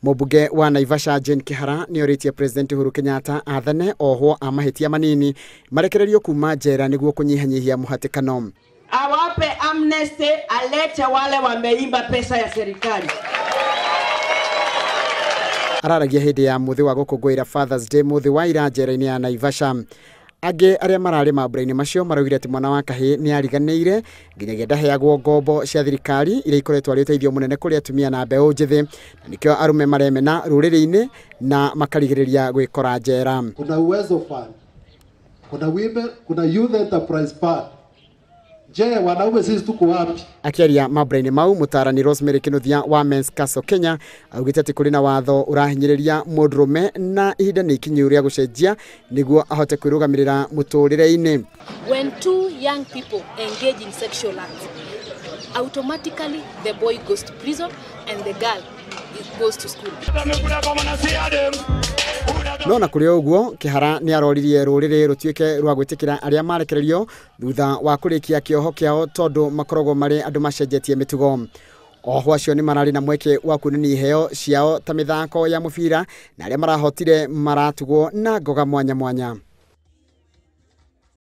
Mũmbunge wa Naivasha Jane Kihara nĩ orĩtie President Uhuru Kenyatta athane ohwo a mahĩtia manini marekererio kuma njera nĩguo kũnyihanyihia mũhatĩkano. Awape amnesty, alete wale wameimba pesa ya serikali. Araragia hĩndĩ ya mũthĩ wa gũkũngũĩra Father's Day mũthĩ wa ira njera-inĩ ya Naivasha. Angĩ arĩa mararĩ mambura-inĩ macio maraugire atĩ mwana wa kahĩĩ nĩ ariganĩire nginyagia ndaheagwo ngombo cia thirikari iria ikoretwo arĩ ũteithio mũnene kũrĩ atumia na mbeũ njĩthĩ, na nĩkĩo arũme maremena rũrĩrĩ-inĩ na makarigĩrĩria gwĩkora njera. Kuna Uwezo Fund, kuna women, kuna Youth Enterprise Fund. Je, wanaume sisi tuko wapi? Akĩaria mambura-inĩ mau, mũtaarani Rosemary Kinuthia wa Men's Castle Kenya augĩte atĩ kũrĩ na watho ũrahinyĩrĩria mũndũrũme na ihinda nĩ ikinyu rĩa gũcenjia nĩguo ahote kwĩrũgamĩrĩra mũtũrĩre-inĩ. When two young people engage in sexual acts, automatically the boy goes to prison and the girl goes to school. No na kũrĩ ũguo, Kihara nĩ aroririe rũrĩrĩ rũtuĩke rwa gwĩtĩkĩra arĩa marekererio thutha wa kũrĩkia kĩoho kĩao tondũ makoragwo marĩ andũ macenjetie mĩtugo. Ohwo acio nĩ mararĩ na mweke wa kuonania iheo ciao ta mĩthako ya mũbira na arĩa marahotire maratugwo na ngoga mwanya mwanya.